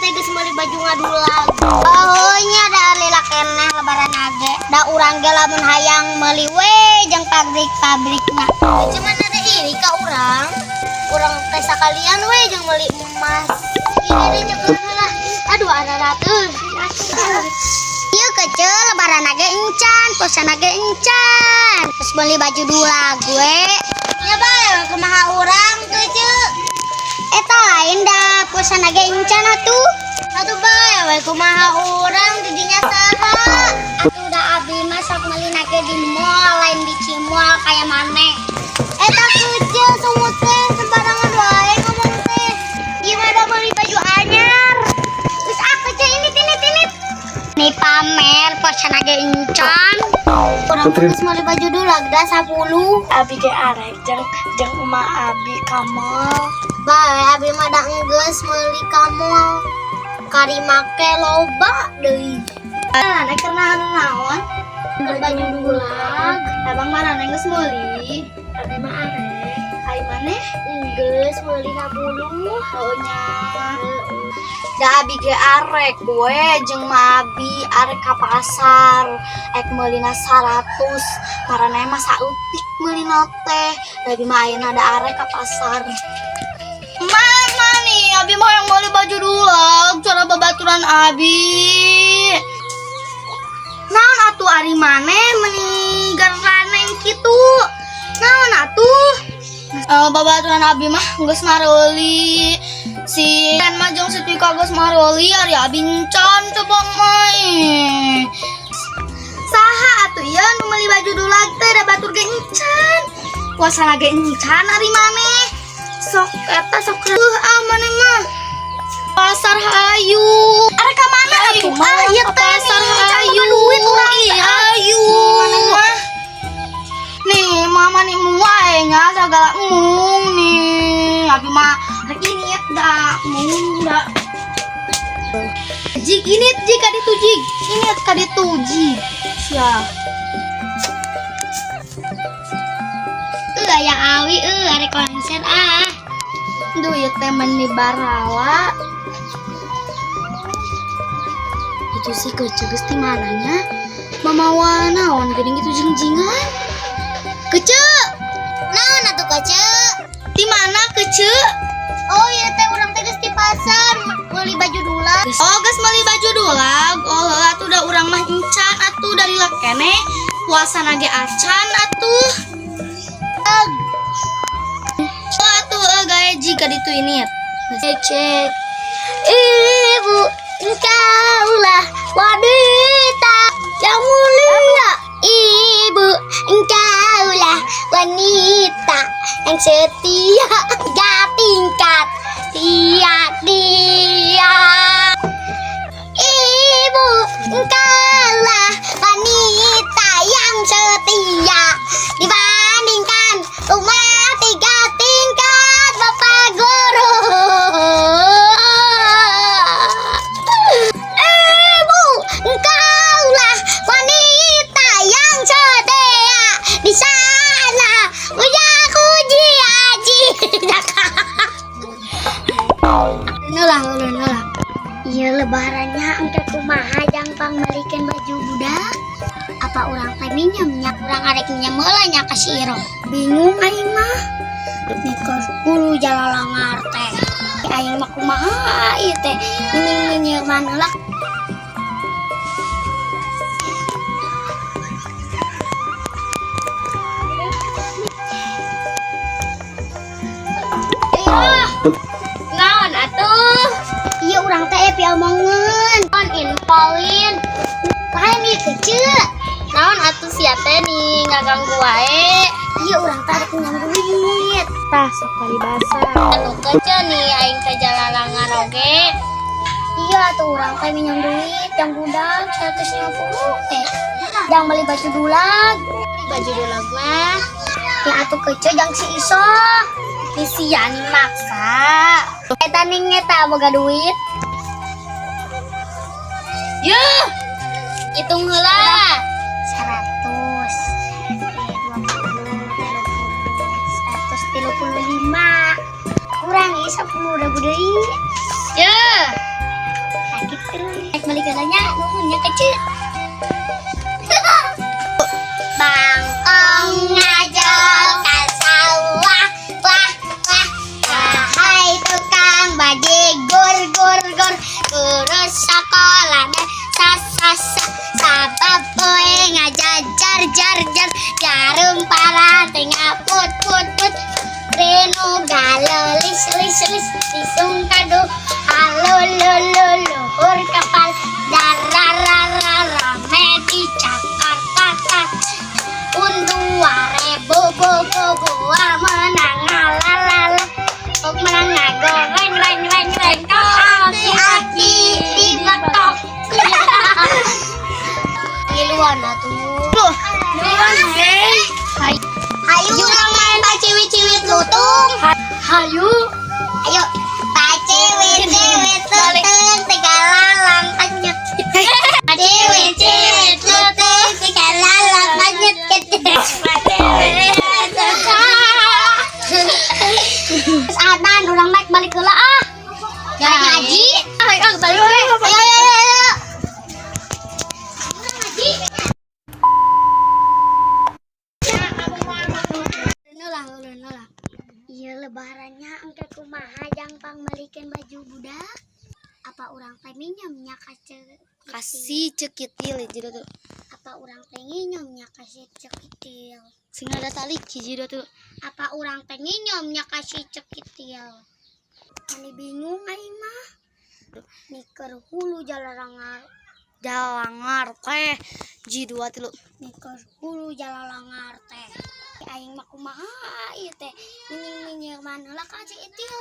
teh geus meuli baju ngadulag. Oh nya da lila keneh lebaran age. Da urang ge lamun hayang meuli we jeung pabrik-pabrikna. Cuman ada iri ka urang. Urang teh sakalian we jeung meuli emas. Ini deh ceuk lah. Aduh 200. Ieu kecil lebaran age encan, puasa age encan. Terus beli baju dulag we. Ya bae kumaha urang kecil. Eta lain da puasa age encan atuh. Atuh bae we kumaha urang didinya saha. Atuh da abi mah sok meuli nage di mall lain di cimol kaya maneh. Eta kecil sungut teh sembarangan wae ngomong teh. Gimana beli baju anyar? Terus ah kecil ini tinit tinit. Nih pamer puasa age encan. Urang geus meuli baju dulag da 10. Abi ge arek jeung jeung emak abi ka mall. Bae abi mah da enggeus meuli ka mall. Kari make loba deui. Nah, karena anu naon? Beli baju dulag. Abang mana geus meuli? Abi mah arek. Ai maneh? Enggeus meuli 10. Oh nya. Da abi ge arek we jeung ma abi arek ka pasar. Ek meulina 100. Maraneh mah saeutik meulina teh. Da abi mah ayeuna da arek ka pasar. Mama nih, abi mah yang meuli baju dulag, cara babaturan abi. Naon atuh ari maneh meni garaneng kitu? Naon atuh? Babaturan abi mah geus mareuli. Si Ren mah jeung si Tika geus mareuli, ari abi encan coba mah. Saha atuh ieu nu meuli baju dulag teh da batur ge encan. Puasa ge encan ari maneh. Sok eta sok ah maneh mah. Pasar hayu. Arek ka mana atuh? Ah, ieu teh pasar nih, hayu. duit urang Ih, teh, ah. hayu. Maneh mah. Nih, mama nih muai nya segala mung nih. Abi mah rek ini ya da mung da. Jig ini jig ka ditu jig. Ini ka ditu jig. Sia. Aya awi arek konser ah. Duh, ieu teh meni barawa. Itu sih kece geus ti mananya? Mamawa naon geuning gitu jingjingan? Kece, Naon atuh kece? ti mana kece? Oh iya teh urang teh geus di pasar meuli baju dulag. Oh, geus meuli baju dulag. Oh, atuh da urang mah encan atuh dari lakene. Puasa nage acan atuh. Oh, atuh gae jika ditu ini ya. Cek. Ibu, engkaulah wanita yang mulia. Ibu, engkaulah wanita yang setia. Tiga tingkat, tia-tia. Ibu, engkaulah wanita yang setia. Dibandingkan rumah tiga tingkat Bapak Guru. Ibu, engkaulah wanita yang setia. Di sana uja kuji aji. Nulah, nulah, nulah. Iya lebarannya engke kumaha jang pangmelikeun baju budak. Apa urang teh minjem nya? Urang arek minjem heula nya ka si Iro. Bingung aing mah. Nikos kudu jalalangar teh. Aing mah kumaha ieu teh? Mending minjeman heula. Naon atuh? Iya urang teh piomongeun. Naon infoin? Lain ieu kecil. Naon atuh sia teh nih ngaganggu wae. Iya urang teh arek minjem duit. Tah sok paribasa. Anu kece nih aing teh jalalangan oge. Iya tuh urang teh minjem duit yang budak 150 teh. Jang beli baju dulag. Beli baju dulag mah. Ya atuh kecil jang si Iso. Di sia nih maksa. Eta ning eta boga duit. Yuh. Hitung heula. 100 20 135 kurang ieu 10.000 deui. Yuh. Bangkong ngajol ka sawah, wah wah. Wahai tukang bajigur gur gur, guru sekolah sa sa sa, sabab poe ngajajar jar jar, jarum paranti ngaput put put, renu galelis lis lis, isung kadu halo lo lo luhur kapal, darah rame di Jakarta. Untung 2000 bo bo bo menang lalala, menang goreng reng reng reng, aki aki di betok. Ngiluan atuh. Tuh, ngiluan hei. Hayu urang main paciwit-ciwit lutung. Hayu. Ayo paciwit-ciwit lutung tegalalang kanyut. Paciwit-ciwit lutung tegalalang kanyut. Adan urang naik balik heula ah. Ya ngaji. Ayo, ah, balik we. Ayo ayo ayo, ayo. Ngaji. Lah, lah. Iya, lebarannya engke kumaha jang pangmeulikeun baju budak? Apa urang teh minjem nya ka Kasih cekitil hiji dua tuh. Apa urang teh nginjem nya ka si cekitil? Sing ada tali hiji dua tuh. Apa urang teh nginjem nya ka si cekitil? Ani bingung aing mah. Niker hulu jalalangar. Jalangar teh hiji dua tilu. Niker hulu jalalangar teh. Aing mah kumaha ieu teh? Minying-minying heula ka si Itil.